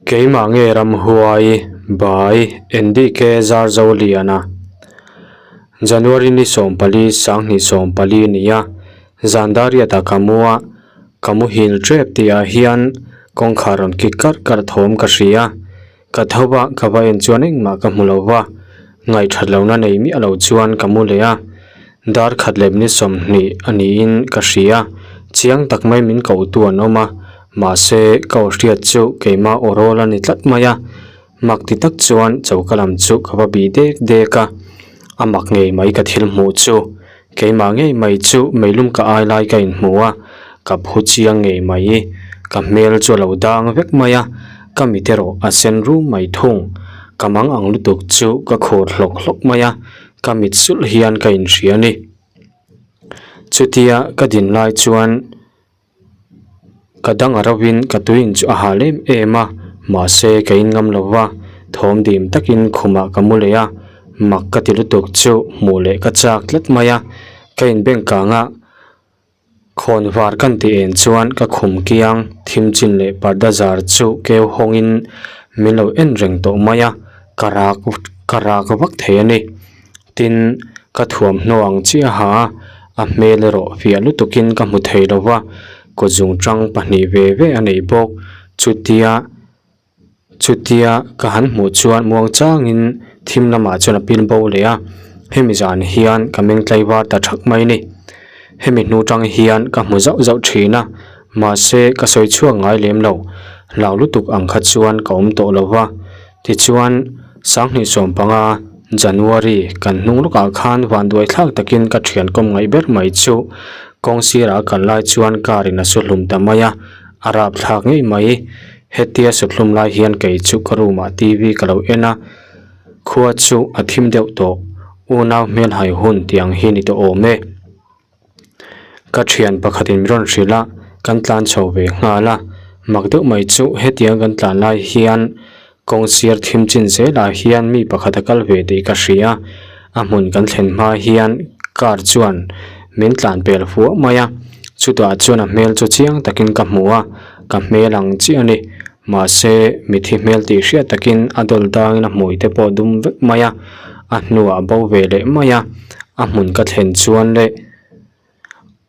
Keimah nge ramhuai by NDK Zarzoliana January ni 14 sanghnih 14 nia Zandariata ka mu a ka muhil tep tihah hian kawngkhar rawn kik karh karh thawm ka hria. Ka tho a, ka va en chuan engmah ka hmu lo va, ngaihthat lohna nei miah lo chuan ka mu leh a. Dar khat leh minute 20 a niin ka hria, chiang tak mai min koh tu an awm a, mahse ka aw hriat chu keimah aw rawl a ni tlat mai a. Mak ti tak chuan choka lam chu ka va bih dek dek a, a mak ngei mai ka thil hmuh chu. Keimah ngei mai chu meilum ka ai lai ka inhmu a, ka phu chiang ngei mai. Ka hmel chu a lo dang vek mai a, ka mit erawh a sen rum mai thung. Ka mang ang lutuk chu ka khur hlawk hlawk mai a, ka mit sulh hian ka inhria a ni. Chutia ka din lai chuan Ka dang a rovin ka tuiin chu a hal em em a, mahse ka in ngam lo va, thawm dim takin khumah ka mu leh a, mak ka ti lutuk chu hmuh leh ka chak tlat mai a, ka inbeng kang a, khawn var kan tih en chuan ka khum kiang thim chin leh parda zar chu keu hawngin min lo en reng tawh mai a, ka rak ka rak vak thei a ni. Tin, ka thuamhnaw ang chiaha a, a hmel erawh fiah lutukin ka hmu thei lo va, kut zungchang pahnih ve ve a nei bawk. Chutia chutia ka han hmuh chuan muang changin thim lamah chuan a pil bo leh a, hemi zan hian ka meng tlaivar ta thak mai a ni. Hemi hnu tang hian ka hmu zauh zauh thin a, mahse ka sawi chhuak ngai lem lo, hlau lutuk ang kha chuan ka awm tawh lo va. Tichuan, 2015 January kan hnung lawkah khan vanduai thlak takin ka thian kawm ngaih ber mai chu kawng sirah a kal lai chuan car in a su hlum ta mai a, a rap thlak ngei mai. Hetia su hlum lai hian kei chu ka room ah TV ka lo en a, khua chu a thim deuh tawh, unau hmelhai hun tiang hi ni tawh awm e. Ka thian pakhatin min rawn hrilh a, kan tlan chho ve nghal a, mak deuh mai chu hetiang kan tlan lai hian kawng sir thim chin zelah hian mi pakhat a kal ve tih ka hria, a hmun kan thlen hma hian car chuan min tlan pel fuah mai a, chutah chuan a hmel chu chiang takin ka hmu a, ka hmel ang chiah a ni, mahse mithi hmel tih hriat takin a dawl dangin a hmui te pawh dum vek mai a, a hnuah bo ve leh mai a. A hmun ka thlen chuan leh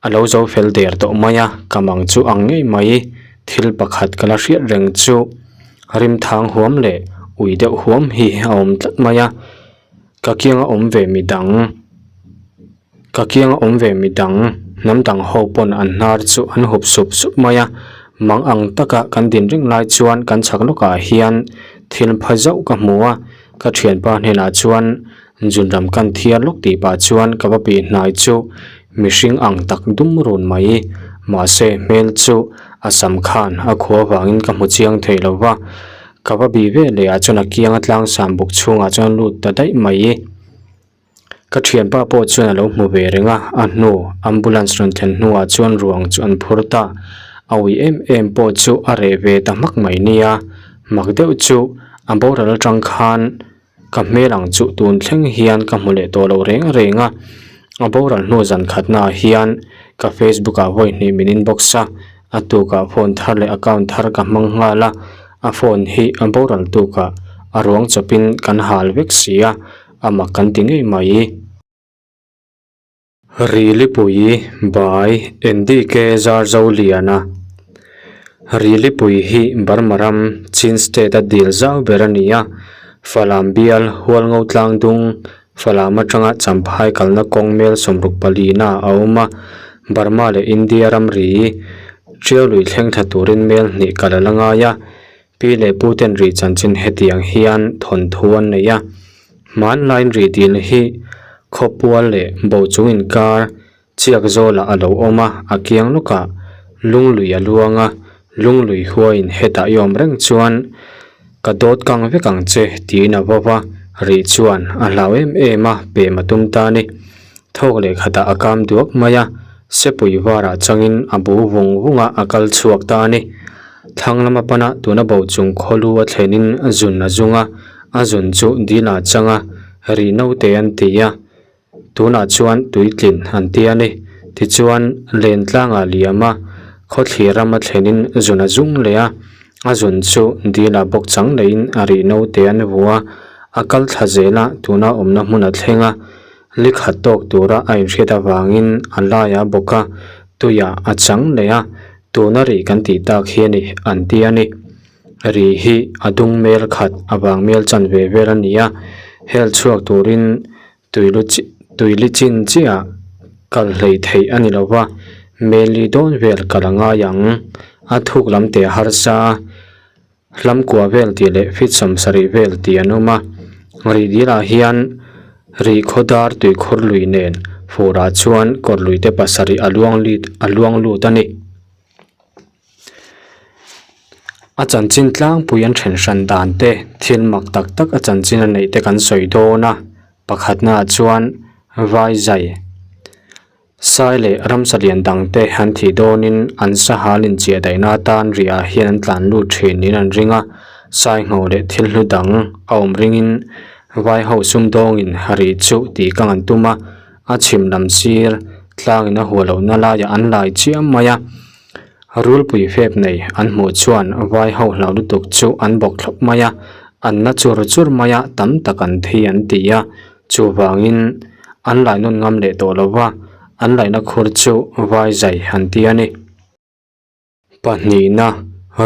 a lo zo fel der tawh mai a, ka mang chu ang ngei mai. Thil pakhat ka la hriat reng chu rimthang huam leh ui deuh huam hi a awm tlat mai a, ka kianga awm ve mi dang ka kianga awm ve mi dang hnam dang ho pawn an hnar chu an hup sup sup mai a, mang ang taka kan din reng lai chuan kan chhak lawkah hian thil pha zauh ka hmu a, ka thianpa hnenah chuan Zunram kan thiar lawk tih pah chuan ka va bih hnai chu mihring ang tak dum run mai. Mahse hmel chu a sam khan a khua vangin ka hmu chiang thei lo va, ka va bih ve leh ah chuan a kianga tlangsam buk chhungah chuan lut ta daih mai. Ka thianpa pawh chuan a lo hmu ve reng a, a hnu ambulance rawn thlen hnuah chuan ruang chu an phur ta. A ui em em pawh chu a reh ve ta hmak mai nia, mak deuh chu a boral atang khan Ka hmel ang chu tun thleng hian ka hmu leh tawh lo reng reng a, a boral hnu zan khatnaah hian ka Facebook ah vawi hnih min inbox a, a tukah phone thar leh account thar ka hmang nghal a, a phone hi a boral tukah a ruang chawpin kan hal vek si a, a mak kan ti ngei mai. Rilipui by NDK Zarzoliana Rilipui hi Burma ram Chin State a dil zau ber a ni a, Falam bial Hualngo tlang dung Falam atanga Champhai kalna kawng mel 64 na a awm a, Burma leh India ramri Tiau lui thleng thla turin mel hnih kal a la ngai a, Pi leh pu ten rih chanchin hetiang hian thawnthu an nei a, hmanlaiin rih dil hi khawpual leh bochung inkar chiak zawlah a lo awm a, a kiang lawkah lunglui a luang a, lunglui huaiin hetah i awm reng chuan ka dawt kang vek ang che tiin a va va, rih chuan a hlau em em a, pem a tum ta a ni. Thawk leh khatah a kam duak mai a, sepui varah changin a bu vung vung a, a kal chhuak ta a ni. Thlang lama pana tuna bo chung khawlu a thlenin zun a zung a, a zun chu dil ah chang a, rih naute an ti a, tunah chuan tuitlin an ti a ni. Tichuan, len tlangah liam a, khawthlir rama thlenin zun a zung leh a. A zun chu dil ah bawk chang leh in a rih naute an vu a, a kal thla zel a tuna awmna hmun a thleng a, li khat tawk tura a inhriat avangin a laiah bawk a, tuiah a chang leh a, tuna rih kan tih tak hi a ni an ti a ni. Ri hi a dung mel khat a vang mel chan ve vel a ni a, hel chhuak turin tui lu chi tui li chin chiah kal hlei theih a ni lo va, mel li dawn vel kal a ngai ang. A thuk lam teh harsa a, hlam kua vel tih leh feet sawmsarih vel tih an awm a, rih dilah hian rih khaw dar tuikhur lui nen furah chuan kawr lui te pasarih a luang lit a luang lut a ni. A chanchin tlangpui an then hran dan te thil mak tak tak a chanchin a neih te kan sawi dawn a pakhatnaah chuan vai zai sai leh ramsa lian dang te an thih dawnin an sahal inchiah daihna atan riah hian an tlan lut thin niin an ring a sai ngho leh thil hlu dang a awm ringin vai ho sumdawngin rih chu tih kang an tum a a chhim lam sir tlangin a huah lohna laiah an lai chiam mai a. Rulpui fep nei an hmuh chuan vai ho hlau lutuk chu an bawk thlawp mai a, an la chur chur mai a, tam tak an thi an ti a, chuvangin an lai nawn ngam leh tawh lo va, an laihna khur chu vai zai an ti a ni. Pahnihna,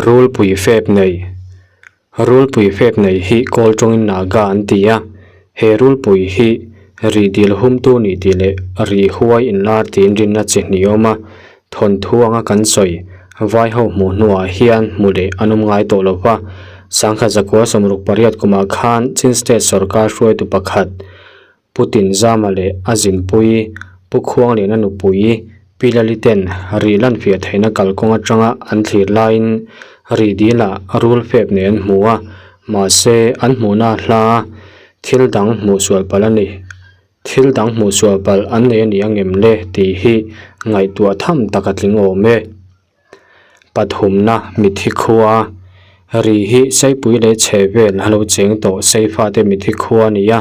Rulpui fep nei. Rulpui fep nei hi kawl tawngin Naga an ti a, he rulpui hi rih dil humtu nih tih leh rih huai inlar tiin rinna chi hnih a awm a, thawnthu anga kan sawi vai ho hmuh hnuah hian hmu leh an awm ngai tawh lo va. Sangkhat zakua 68 kumah khan Chin State sawrkar hruaitu pakhat Pu Tinzama leh a zinpui Pu Khuangliana nupui Pi Laliten rih lan fiah theihna kalkawng atanga an thlir laiin rih dilah rul fep nei an hmu a, mahse an hmuhna hla thil dang hmuh sual palh a ni. Thil dang hmuh sual palh an nei a ni angem le tih hi ngaihtuah tham tak a tling awm e. Pathumna mithi khua ri hi Saipui leh chhe vel a lo cheng tawh Saifate mithi khua a ni a,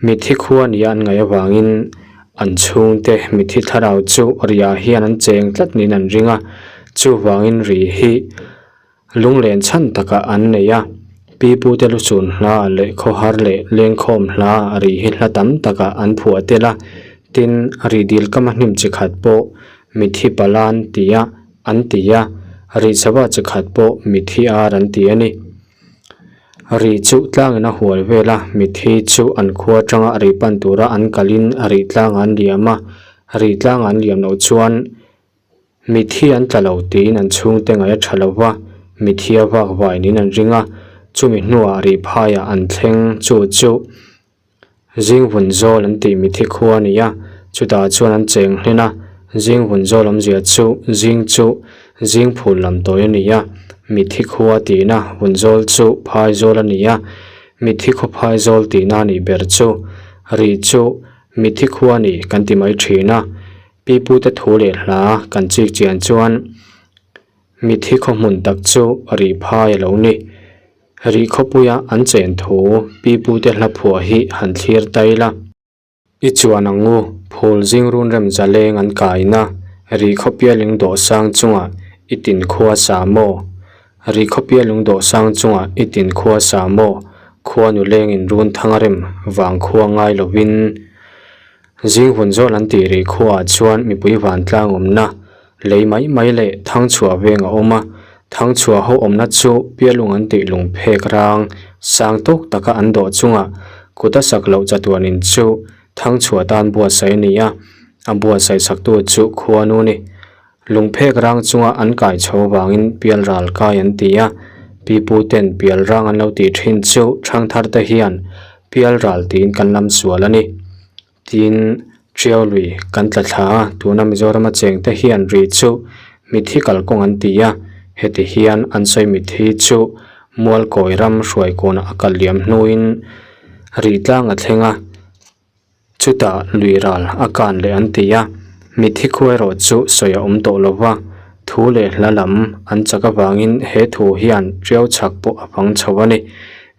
mithi khua nia an ngaih avangin an chhungte mithi thlarau chu riah hian an cheng tlat niin an ring a, chuvangin ri hi Lunglen chhan takah an nei a, pi pute luchun hla leh khawhar leh lengkhawm hla ri hi hla tam takah an phuah tel a, tin, ri dil kama hnim chi khat pawh mithi palan tia an ti a, ri chava chi khat pawh mithi ar an ti a ni. Ri chu tlangin a hual vel a, mithi chu an khua atanga ri pan tura an kalin ri tlangah an liam a, ri tlangah an liam loh chuan Mithi an tla lo tiin an chhungte ngaih a tha lo va, mithi a vak vai niin an ring a, chumi hnuah rih phaiah an thleng chu chu Zingvun zawl an tih mithi khua a ni a, chutah chuan an cheng hlen a, Zingvun zawl awmzia chu zing chu zing phul lam tawi a ni a, mithi khua tihna vun zawl chu phai zawl a ni a, mithi khaw phai zawl tihna a nih ber chu rih chu mithi khua a ni kan ti mai thin a. Pi pute thu leh hla kan chik chian chuan mithi khaw hmun tak chu rih phai a lo ni. Rih khawpuia an chen thu pi pute hla phuah hi han thlir ta ila. I chuan ang u, phul zing run rem zaleng an kaina rih khawpia ling dawh sang chungah i tin khua sa maw? Rih khawpia lung dawh sang chungah i tin khua sa maw? Khua nu lengin run thang rem vang khua ngai lovin. Zing hun zawl an tih rih khuaah chuan mipui vantlang awmna lei mai mai leh thangchhuah veng a awm a, thangchhuah ho awmna chu pialung an tih lung phek rang sang tawk taka an dawh chungah kut a sak loh chatuanin chu thangchhuah tan buatsaih a ni a, a buatsaih saktu chu khuanu ni. Lungphek rang chunga an kai chho vangin pial ral kai an ti a, pipu ten pial rang an lo tih thin chu thangthar te hian pial ral tiin kan lam sual a ni. Tin, Tiau lui kan tla thla a, tuna Mizorama cheng te hian ri chu mithi kalkawng an ti a, heti hian an sawi mithi chu Mualkawi ram hruaikawnah a kal liam hnuin ri tlang a thleng a, Chutah lui ral a kan leh an ti a, mitthi khu erawh chu sawi a awm tawh lo va, thu leh hla lam an chak avangin he thu hian tiau chhak pawh a fang chho a ni.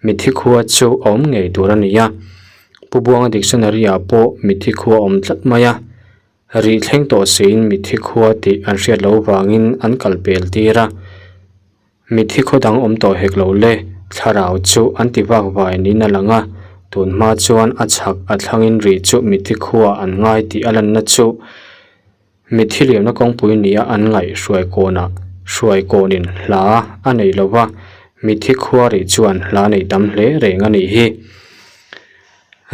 Mitthi khua chu a awm ngei tur a ni a, Pu Buanga dictionary ah pawh mitthi khua a awm tlat mai a, rih thleng tawh siin mitthi khua tih an hriat loh vangin an kal pel tir a. Mitthi khaw dang awm tawh hek lo le, thlarau chu an ti vak vai niin a lang a, tun hma chuan a chhak a thlangin rih chu mitthi khuaah an ngai tih a lanna chu mitthi liamna kawngpui nia an ngaih hruai kawnah hruai kawnin hla a nei lo va, mitthi khua rih chuan hla nei tam hle reng a nih hi.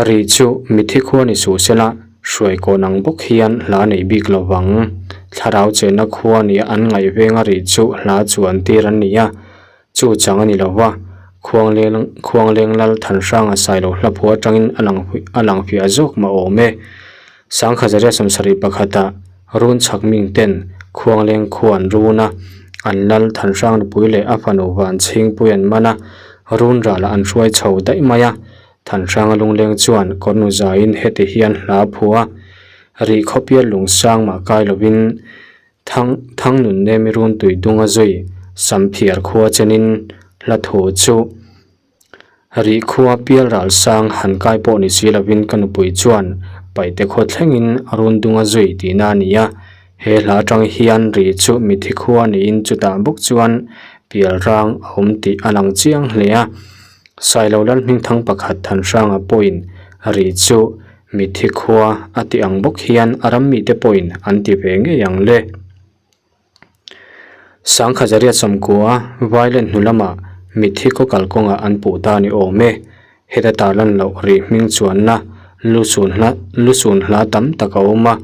Rih chu mitthi khua ni suh sela, hruai kawn ang bawk hian hla nei bik lo vang. Thlarau chenna khua nia an ngaih venga rih chu hla chuan tir an ni a, chu chang a ni lo va, Khuangleng Khuangleng Lal Thanhranga Sailo hlaphu atangin a lang a lang fiah zawk mah awm e. Sangkhazaria sawmsarih pakhata run chhak ming ten Khuangleng khua an run a, an Lal Thanhrang nupui leh a fanu Vanchhingpui an man a, run ralah an hruai chho daih mai a, Thanhranga lungleng chuan kawrnu zaiin heti hian hla a phuah a, Rih khawpial lungsang mah kai lovin Thang Thangnun nemi run tui dung a zui sam phiar khua chenin hla thu chu Rih khua pial ral sang han kai pawh ni si lovin ka nupui chuan paihte khaw thlengin run dung a zui tihna a ni a, he hla atang hian rih chu mithi khua niin chutah bawk chuan pial rang a awm tih a lang chiang hle a. Sailo Lalhmingthang pakhat Thanhranga pawhin rih chu mitthi khua a ti ang bawk hian a ram mite pawhin an ti ve ngei ang le. Sangkhazaria Sawmkua Vailen hnu lamah mitthi khaw kalkawngah an puh ta ni awm e. Heta tarlan loh rih hming chuanna lusun hla lusun hla tam tak a awm a.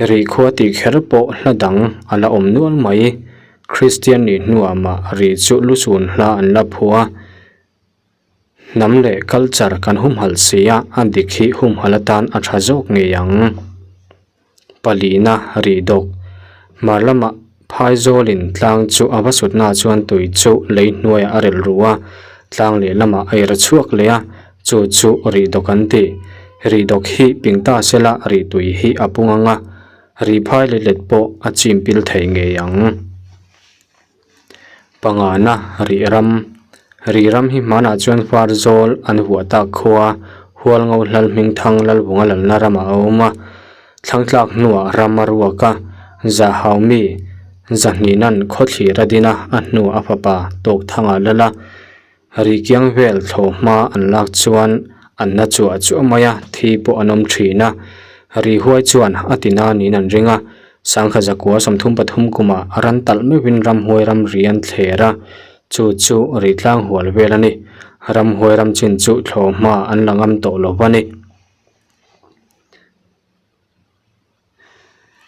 Rih khua tih kher pawh hla dang a la awm nual mai. Kristian nih hnuah mah rih chu lusun hla an la phuah a. Hnam leh culture kan humhalh si a, a dik hi humhalh atan a tha zawk ngei ang. Palina rih dawk. Hmar lamah Phaizawlin tlang chu a va sutna chuan tui chu lei hnuaiah a relh ruh a, tlang lehlamah a ir chhuak leh a, Chu chu rih dawk an ti. Rih dawk hi ping ta sela rih tui hi a pung ang a, rih phai let let pawh a chim pil thei ngei ang. Pangana rih ram. Rih ram hi hmanah chuan far zawl an huah tak khua Hualngo hlal hming thang Lalvunga lalna ramah a awm a, thlangtlak hnuah ram a ruak a, Zahau mi Zahnihna'n khawthlir a din a, a hnuah a fapa Tawkthanga lal a, Ri kiang vel thlawh hma an lak chuan an na chuah chuah mai a, thi pawh an awm thin a. Ri huai chuan a ti na niin an ring a, Sangkha zakua 33 kumah ran talh meuhin ramhuai ramri an thler a, chu chu ri tlang hual vel a ni. Ramhuai ram chin chu thlawh hma an la ngam tawh lo va ni.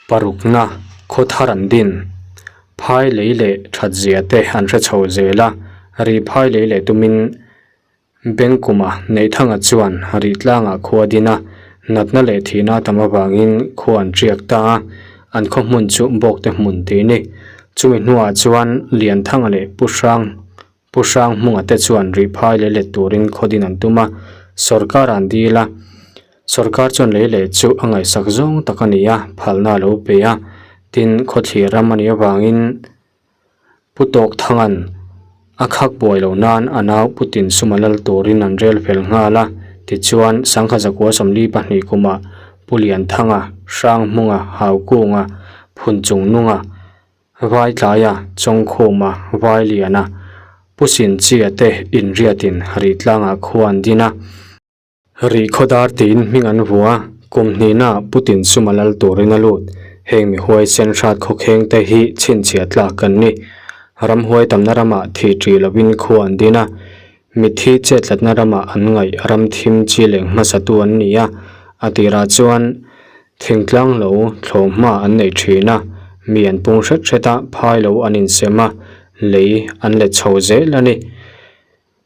Parukna khaw thar an din. Phai lei leh that zia te an hre chho zel a, ri phai lei leh tumin Bengkuma Neihthanga chuan ri tlangah khua din a, natna leh thihna a tam avangin khua an tiak ta a, an khaw hmun chu Bawkte hmun tih a ni. Chumi hnuah chuan Lianthanga leh Pu Hrang Pu Hrang Hmunga te chuan rih phai lei let turin khaw din an tum a, sawrkar an dil a. Sawrkar chuan lei leh chu a ngaihsak zawng tak a ni a, phalna a lo pe a. Tin, khawthlir ram a nih avangin Pu Tawk Thanga'n a khak buai loh nan a nau Pu Tinsuma lal turin an rel fel nghal a. Tichuan, Sangha Zakua 42 kumah Pu Lianthanga, Hrang Hmunga, Haukunga, Phunchungnunga, Vaitlaia, Chawngkhuma, Vailiana, Pu Sinchia te inriatin Rih tlangah khua an din a. Rih khawdar tiin hming an vua a, kum hnihnaah Pu Tinsuma lal turin a lut. Heng mi huaisen hrat khawkheng te hi chhinchhiah tlak kan ni. Ramhuai tamna ramah thih ṭih lovin khua an din a, mitthi chettlatna ramah an ngaih ram thim chi leng hmasatu an ni a, a tirah chuan Thingtlang lo thlawh hma an neih thin a, mi an pung hret hret a, phai lo an insem a, lei an let chho zel a ni.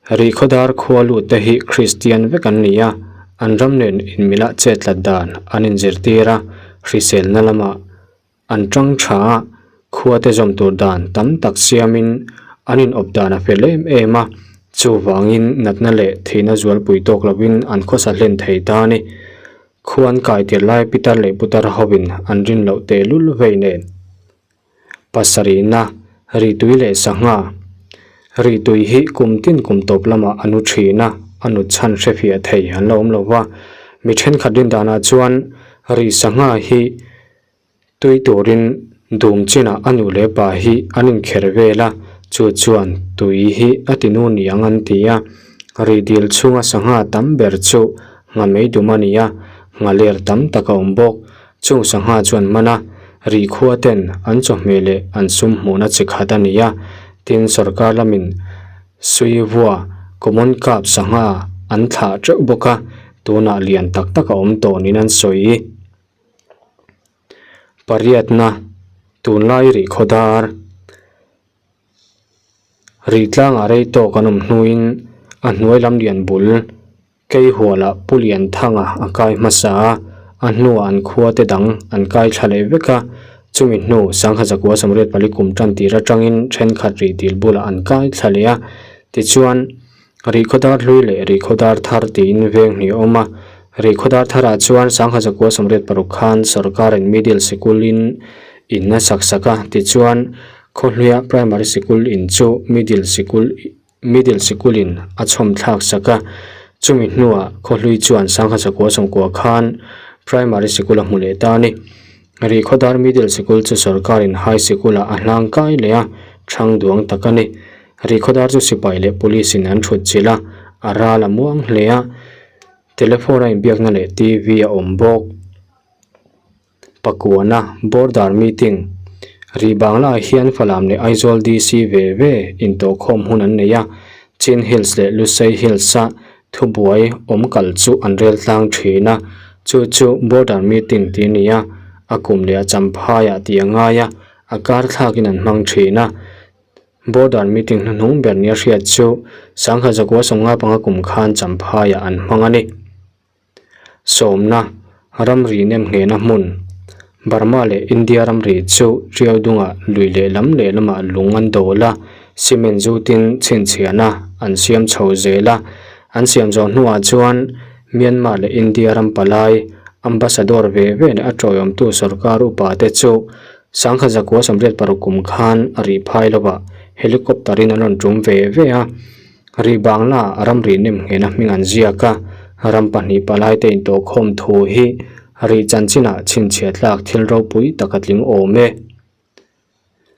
Rihkhawdar khua lut te hi Kristian vek an ni a, an ram nen inmila chetlat dan an inzirtir a, hriselna lamah an tang tha a, khua te zawm tur dan tam tak siamin an inawp dan a fel em em a, chuvangin natna leh thihna zualpui tawk lovin an khawsa hlen thei ta a ni. Khuan kai tir lai pitar leh putar hovin an rin loh tehlul vei nen. Pasarihna, Rihtui leh sangha. Rihtui hi kum tin kum tawp lamah a nu thin a, a nut chhan hrefiah thei an la awm lo va. Mi thenkhat rin danah chuan rih sangha hi tui turin dum chinah a nu leh pa hi an inkher vel a. Chu chuan tui hi a ti nu niang an ti a, rih dil chhunga sangha tam ber chu nghamei dum a ni a, nghaler tam tak a awm bawk. Chung sangha chuan man a, rih khua ten an chawhmeh leh an sum hmuhna chi khat a ni a, tin sorkar lamin Suivua Common Carp sangha an thlah teuh bawk a, tunah lian tak tak a awm tawh niin an sawi. Pariatna, Tunlai rih khaw dar. Rih tlangah rei tawk an awm hnuin a hnuai lam lian bul Keihualah Pu Lianthanga a kai hmasa a, a hnuah an khua te dang an kai thla leh vek a, chumi hnu Sangha Zakua Sawmriat Pali kum tan tir atangin thenkhat rih dil bulah an kai thla leh a, tichuan Rihkhawdar hlui leh Rihkhawdar thar tiin veng hnih a awm a. Rihkhawdar tharah chuan Sangha Zakua 86 khan sorkarin middle sikulin in a sak sak a, tichuan Khawhluia primary sikul in chu middle sikul middle sikulin a chhawm thlak sak a. Chumi hnuah Khawhlui chuan Sangha Zakua 90 khan primary sikul a hmu leh ta a ni. Rihkhawdar middle sikul chu sorkarin high sikulah a hlang kai leh a, thang duang tak a ni. Rihkhawdar chu sipai leh police in an thut chilh a, a ral a muang hle a, telephone a inbiakna leh TV a awm bawk. Pakuana Border Meeting Rih Bangla ah hian Falam leh Aizawl DC ve ve intawhkhawm hun an nei a, Chin Hills leh Lusei Hills a thubuai awm kal chu an rel tlang thin a, chu chu Border Meeting tih a ni a, a kum leh a champhaiah tih a ngai a, a kar thlakin an hmang thin a. Border meeting hnuhnung ber nia hriat chu Sangha Zakua 15 panga kum khan Champhaiah an hmang a ni. Sawmna, Ramri nem nghehna hmun, Burma leh India ramri chu Tiau dungah lui leh lam leh lamah lung an dawl a, cement zutin chhinchhiahna an siam chho zel a. An siam zawh hnuah chuan Myanmar leh India ram palai, ambassador ve ve leh a tawiawmtu sorkar upate chu Sangha zakua 86 kum khan a rih phai lo a, helicopter in an rawn tum ve ve a. Rih Bangla ah ramri nem nghehna hming an ziak a, ram pahnih palai te intawhkhawm thu hi rih chanchinah chhinchhiah tlak thil ropui tak a tling awm e.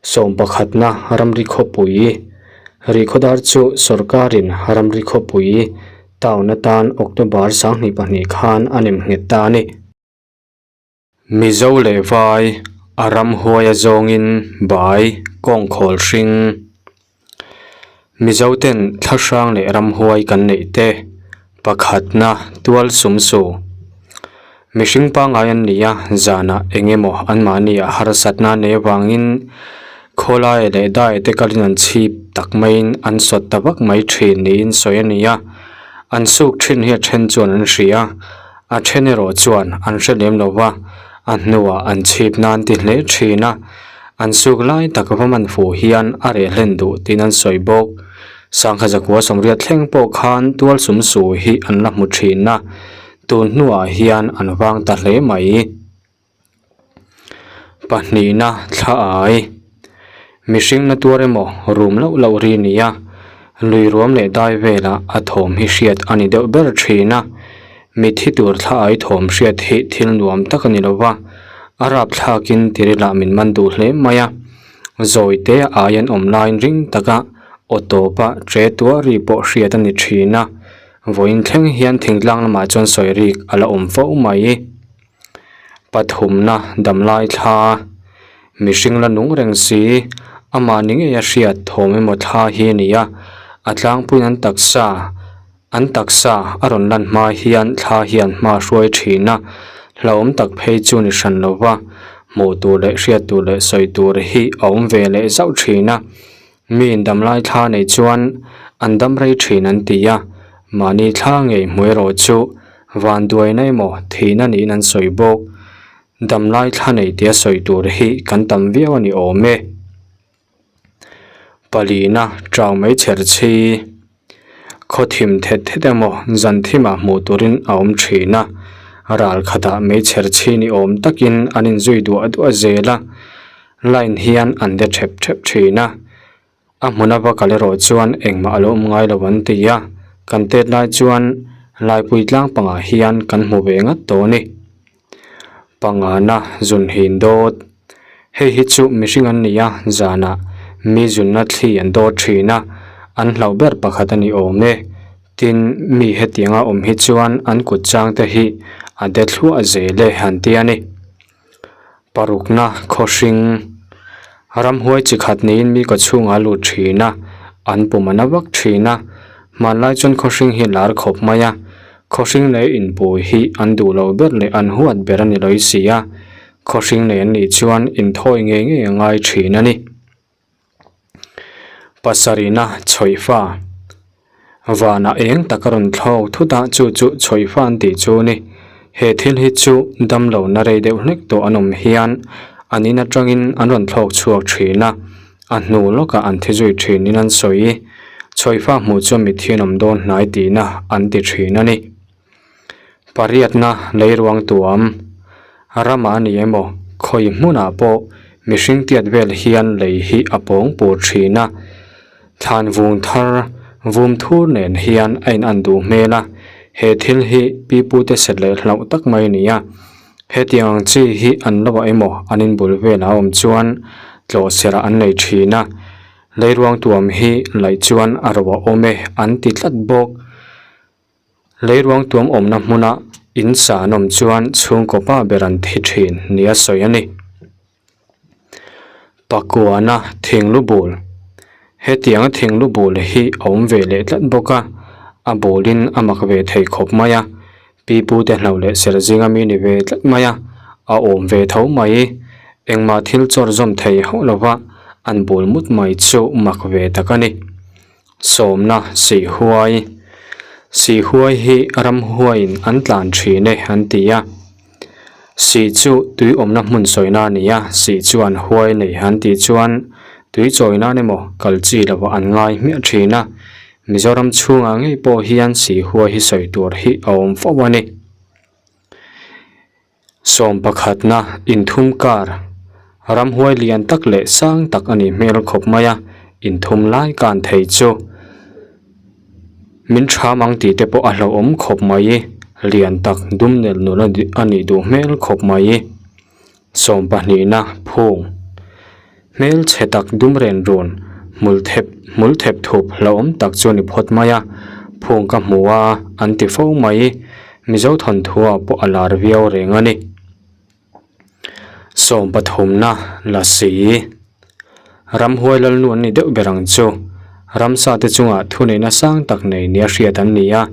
Sawm pakhatna ramri khawpui Rih khawdar chu sorkarin ramri khawpui town atan October 22 khan a nem nghet ta a ni. Mizo leh vai a ramhuai a zawngin bai kawng khawl hring. Mizo ten thla hrang leh ramhuai kan neih te pakhatna tual sum su. Mihring pangngai an ni a, zanah eng emaw anmahni ah harsatna nei avangin khawlai leh dai te kalin an chhip tak maiin an sawt ta vak mai thin niin sawi a ni a, an suk thin hi a then chuan an hria. A then erawh chuan an hre lem lo va, a hnuah an chhip nan ti hle thin a, an suk lai tak va man fuh hian a reh hlen duh tiin an sawi bawk. Sangha zakua 80 thleng pawh khan tual sum su hi an la hmu thin a, tun hnuah hian an vang ta hle mai. Pahnihna thla ai. Mihring na tuar emaw rum loh loh ri ni a, lui ruam leh dai velah a thawm hi hriat a ni deuh ber thin a. Mitthi tur thla ai thawm hriat hi thil nuam tak a ni lo va, a rapthlakin tirilah min man duh hle mai a. Zawi te ai an awm laiin ring taka aw tawpa tre tuar ri pawh hriat a ni thin a, vawiin thleng hian thingtlang lamah chuan sawi rik a la awm fo mai. Pathumna damlai thla mihring la nung reng si amah ni ngei a hriat thawm emaw thla hi a ni a a tlangpuiin an taksa an taksa a rawn lan hma hian thla hian hma a hruai thin a hlauhawm tak phei chu ni hran lo va hmuh tur leh hriat tur leh sawi tur hi a awm ve leh zauh thin a. Mi damlai thla nei chuan an dam rei thin an ti a, mahni thla ngei hmu erawh chu vanduaina emaw thihna niin an sawi bawk. Damlai thla nei tia sawi tur hi kan tam viau a ni awm e. Palina chau mai chher chhi khaw thim thet thet emaw zan thimah hmuh turin a awm thin a, ral khatah meichher chhi ni awm takin an inzui duah duah zel a. Line hian an de thep thep thin a, a hmun ava kal erawh chuan engmah a lo awm ngai lo an ti a, kan tet lai chuan Laipui tlang pangah hian kan hmu ve ngat tawh a ni. Pangana zun hin dawt, hei hi chu mihring an ni a, zanah Mi zunna thli an dawt thin a, an hlauh ber pakhat a ni awm e. Tin, mi hetianga awm hi chuan an kut chang te hi a de thluah zel e han ti a ni. Parukna khawhring ramhuai chi khat niin mi kaw chhungah a lut thin a, an pum a na vak thin a. Hmanlai chuan khawhring hi lar khawp mai a, khawhring leh inpui hi an duh loh ber leh an huat ber a ni lawih si a, khawhring nei an nih chuan inthawi ngei ngei a ngai thin a ni. Pasarihna chhawihfa Vanah eng tak a rawn thlawk thut a, chu chu chhawihfa an tih chu a ni. He thil hi chu damlo na rei deuh hlek tawh an awm hian an in atangin an rawn thlawk chhuak thin a, a hnu lawkah an thi zui thinin an sawi. Chhawihfa hmuh chuan mitthi an awm dawn hnai tihna an ti thin a ni. Pariatna leiruang tuam ramah a ni emaw khawi hmunah pawh mihring tiat vel hian lei hi a pawng pur thin a, thlan vung thar vum thur nen hian a in an duh hmel a, he thil hi pipute set leh hlauh tak mai a ni a, hetiang ang chi hi an lo ah emaw an inbul velah a awm chuan tlawh serh ah an nei thin a, leiruang tuam hi laih chuan a ro a awm e an ti tlat bawk. Leiruang tuam awmna hmuna in sa an awm chuan chhungkaw pa ber an thi thin nia sawi a ni. Pakuana thinglu bul Hetianga thinglu bul hi a awm ve leh tlat bawk a, a bulin a mak ve thei khawp mai a, pipute hlauh leh ser zinga mi ni ve tlat mai a, a awm ve tho mai. Engmah thil chawr zawm thei hauh lova an bul mut mai chu mak ve tak a ni. Sawmna Sihhuai Sihhuai hi ramhuaiin an tlan thin e an ti a. Sih chu tui awmna hmun sawina a ni a, sih chuan huai nei an tih chuan tui chawi nan emaw kal chi lovah an ngai hmiah thin a. Mizoram chhungah ngei pawh hian sihhuai hi sawi tur hi a awm fo a ni. Sawm pakhatna inthum kar ramhuai lian tak leh sang tak a nih hmel khawp mai a, inthum lai kan thei chu min tham ang tih te pawh a hlauhawm khawp mai, lian tak dum nelh nulh a nih duh hmel khawp mai. Sawm pahnihna phung hmel chhe tak dum ren run hmul thep hmul thep thup hlauhawm tak chu a ni phawt mai a, phung ka hmu a an ti fo mai. Mizo thawnthuah pawh a lar viau reng a ni. Sawm pathumna la si. Ramhuai lalnu an ni deuh ber ang chu. Ramsa te chungah thuneihna sang tak nei nia hriat an ni a.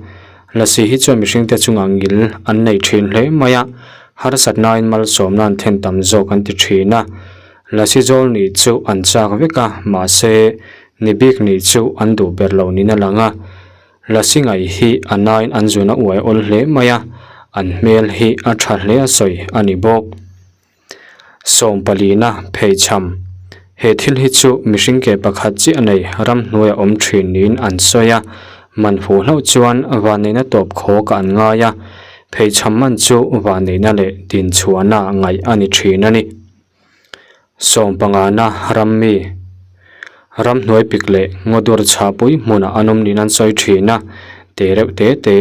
Lasi hi chuan mihringte chungah ngil an nei thin hle mai a, harsatnain malsawmna an thlen tam zawk an ti thin a. Lasi zawl nih chu an chak vek a, mahse ni bik nih chu an duh ber lo niin a lang a. Lasi ngaih hi a nain an zun a uai awl hle mai a, an hmel hi a tha hle a sawi a ni bawk. Sawm palina pheichham He thil hi chu mihring ke pakhat chiah nei ramhnuai a awm thin niin an sawi a, man fuh hlauh chuan vanneihna tawp khawk ah an ngai a, pheichham man chu vanneihna leh dinchhuahna ngaih a ni thin a ni. Sawm pangana rammi ramhnuai pik leh ngaw dur chhahpui hmunah an awm niin an sawi thin a, te reuh te te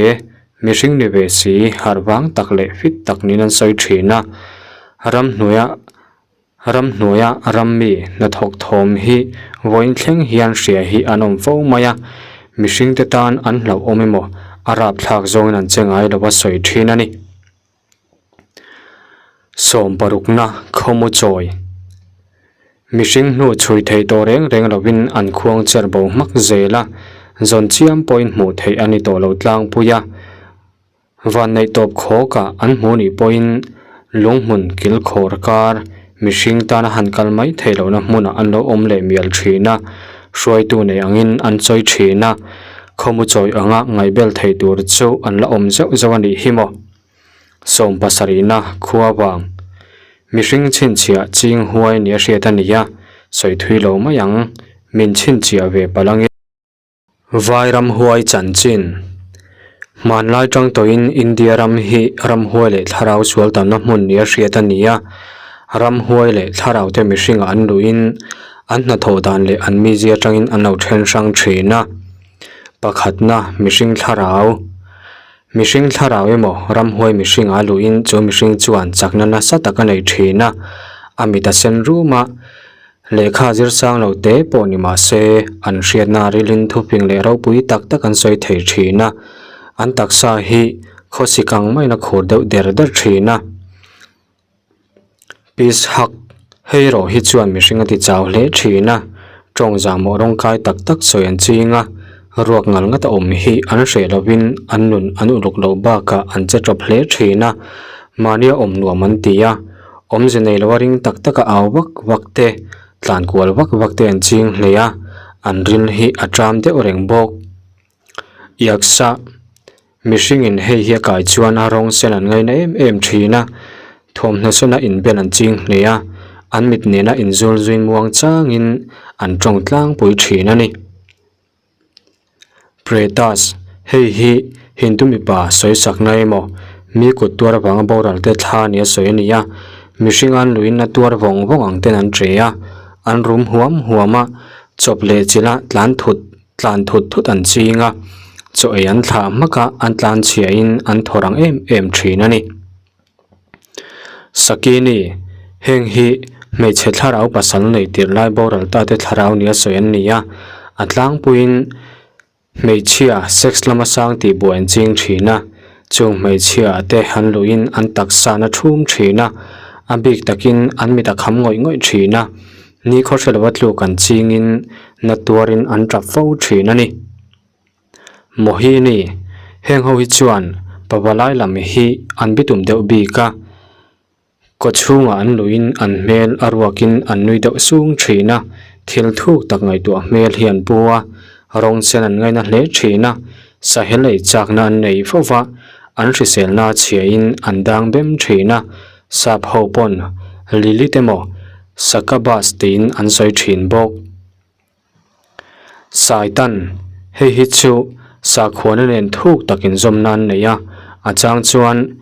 mihring ni ve si harh vang tak leh fit tak niin an sawi thin a, ramhnuaia ramhnuaia rammi hnathawk thawm hi vawiin thleng hian hria hi an awm fo mai a, mihring te tan an hlauhawm emaw a rapthlak zawngin an che ngai lo a sawi thin a ni. Sawm parukna khawmu chawi Mihring hnu chhui theih tawh reng reng lovin an khuang cher bo hmak zel a, zawn chiam pawhin hmuh theih a ni tawh lo tlangpui a. Vanneih tawp khawkah an hmuh nih pawhin lunghmun kilkhawr kar mihring tana han kal mai theih lohna hmunah an lo awm leh mial thin a, hruaitu nei angin an chawi thin a, khawmu chawi anga ngaihbel thei tur chu an la awm zeuh zeuh a nih hi maw. Sawm pasarihna khua vang. Mihring chhinchhiah ching huai nia hriat a ni a, sawi thui lo mai ang, min chhinchhiah ve palh angin. Vai ramhuai chanchin. Hmanlai tang tawhin India ram hi ramhuai leh thlarau sual tamna hmun nia hriat a ni a, ramhuai leh thlarau te mihringah an luhin an hnathawh dan leh an mizia atangin an lo then hrang thin a. Pakhatna mihring thlarau. Mihring thlarau emaw ramhuai mihring a luhin chu mihring chuan chakna nasa tak a nei thin a, a mit a sen rum a. Lehkha zir sang lo te pawh ni mah se, an hriatna rilin thuping leh ropui tak tak an sawi thei thin a, an taksa hi khawsik ang maiin a khur deuh der der thin a. Peace hug, Hei erawh hi chuan mihring a ti chau hle thin a, tawng zahmawh rawngkai tak tak sawi an ching a, ruak ngal ngat a awm hi an hreh lovin an nun an uluk loh bakah an che tawp hle thin a, mahnia awm nuam an ti a, awmze nei loa ring tak taka au vak vak te, tlan kual vak vak te an ching hle a, an ril hi a ṭam deuh reng bawk. Iaksa, Mihringin hei hi a kai chuan a rawng sen an ngaina em em thin a, thawmhnaw sena inbel an ching hle a, an mit nena inzul zui muang changin an tawng tlangpui thin a ni. Pretas, Hei hi Hindu mipa sawisakna emaw mi kut tuar avanga boral te thla nia sawi a ni a, mihring an luin a tuar vawng vawng ang ten an che a, an rum huam huam a, chawp leh chilh a tlan thut Tlan thut thut an ching a, chaw ei an thlah hmak a, an tlan chhiahin an thaw rang em em thin a ni. Sakini, Heng hi hmeichhe thlarau pasal nei tirh lai boral ta te thlarau nia sawi an ni a, a tlangpuiin hmeichhia sex lama sang tih buai an ching thin a, chung hmeichhia te an luhin an taksa na thum thin a, a bik takin an mit a kham ngawih ngawih thin a. Ni khaw hre lova tluk an chingin na tuarin an tap fo thin a ni. Mohini, Heng ho hi chuan pavalai lam hi an bitum deuh bik a, kaw chhungah an luiin an hmel a ruakin an nui deuh sung thin a, thil thuk tak ngaihtuah hmel hi an pu a, rawng sen an ngaina hle thin a, sahel ei chakna an nei fo va, an hriselna chhiain an dang bem thin a, sap ho pawn Lilith emaw Sakabas tiin an sawi thin bawk. Saitan, Hei hi chu sakhuana nen thuk tak inzawmna an nei a, a chang chuan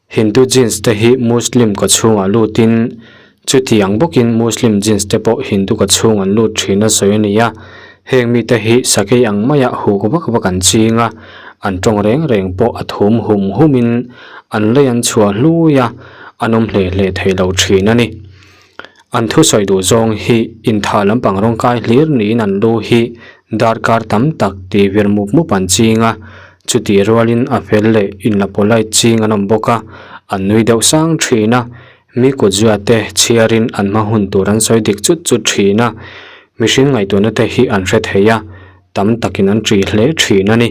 Hindu jeans te hi Muslim ka chhungah lutin chuti ang bawkin Muslim jeans te pawh Hindu ka chhung an lut thin a sawi a ni a, heng mite hi sakei ang maia huk vak vak an ching a, an tawng reng reng pawh a thum hum humin an lei an chhuah hlui a, an awm hle hle thei lo thin a ni. An thusawi duh zawng hi inthah lampang rawngkai hlir niin an lu hi darkar tam tak tih vir mup mup an ching a, chutih rualin a fel leh inla polite ching an awm bawk a, an nui deuh sang thin a, mi kutzuia te chhiarin an hma hun tur an sawi dik chut chut thin a, mihring ngaihtuahna te hi an hre thei a, tam takin an ṭih hle thin a ni.